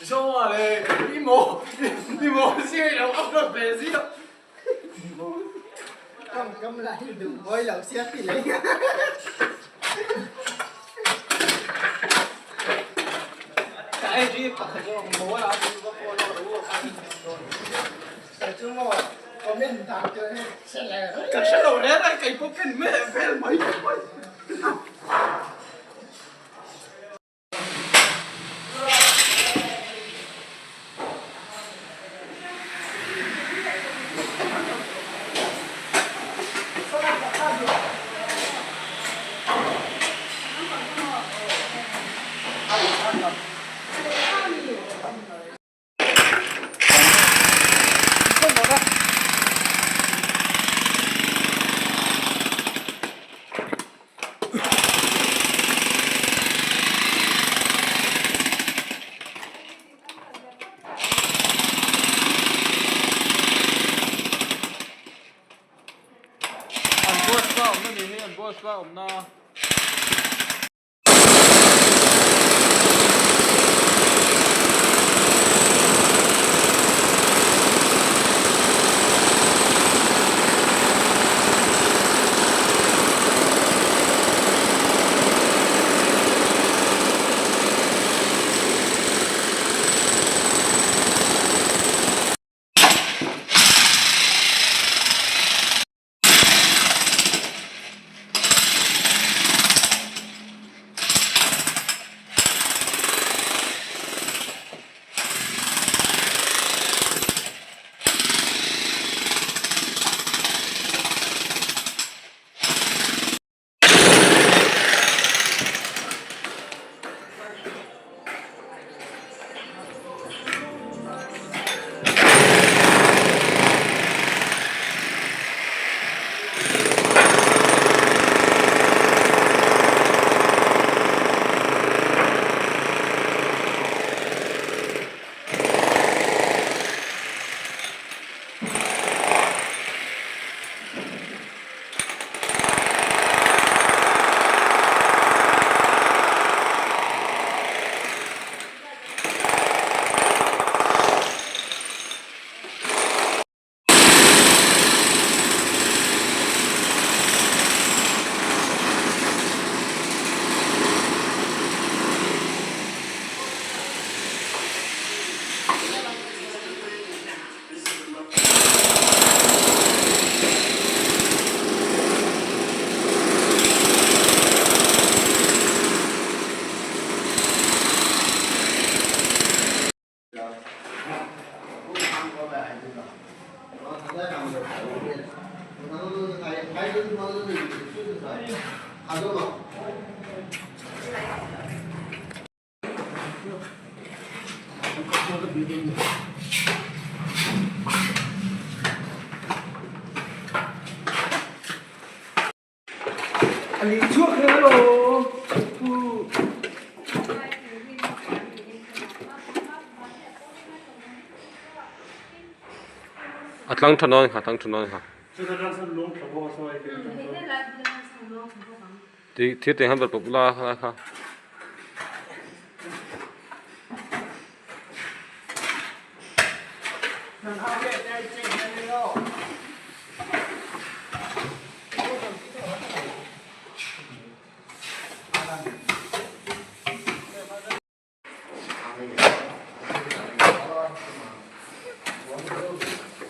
Zawng a le i maw i maw si hei lo upload ve ziah. Kam kam la hi duh mawi lo sia ti leh. Ka IG pakhat zawk maw la chu ka follow ru a ni dawn. Kei chu maw comment dan tur hi hre le. Ka hre lo reng a kei pawh ken meh vel mai mai. An boss pa awmna ni hi an boss pa awmna. A tlang tha nawn kha tlang tha nawn kha. Thir te han vel pawp la kha kha.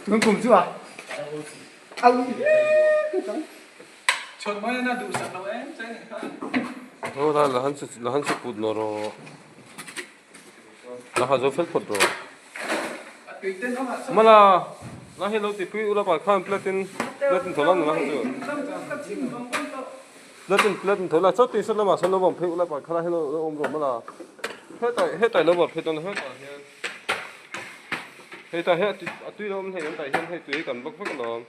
Tun kum chu a au chhun mai na duh sak lo em chai ni kha. Ho la la han la han put lo ro. La ha zo fel phot ro. Mala la hi lo ti pui ula pa khan platin platin thola na ha chu. Platin platin thola chot ti sat lama san lo bang phei ula pa khala hi lo awm ro mala. Hetai hetai lo bang phei ton hetai hian. Hetai he a tui lo awm thei an tai hian hei tui kan bawk vek alawm.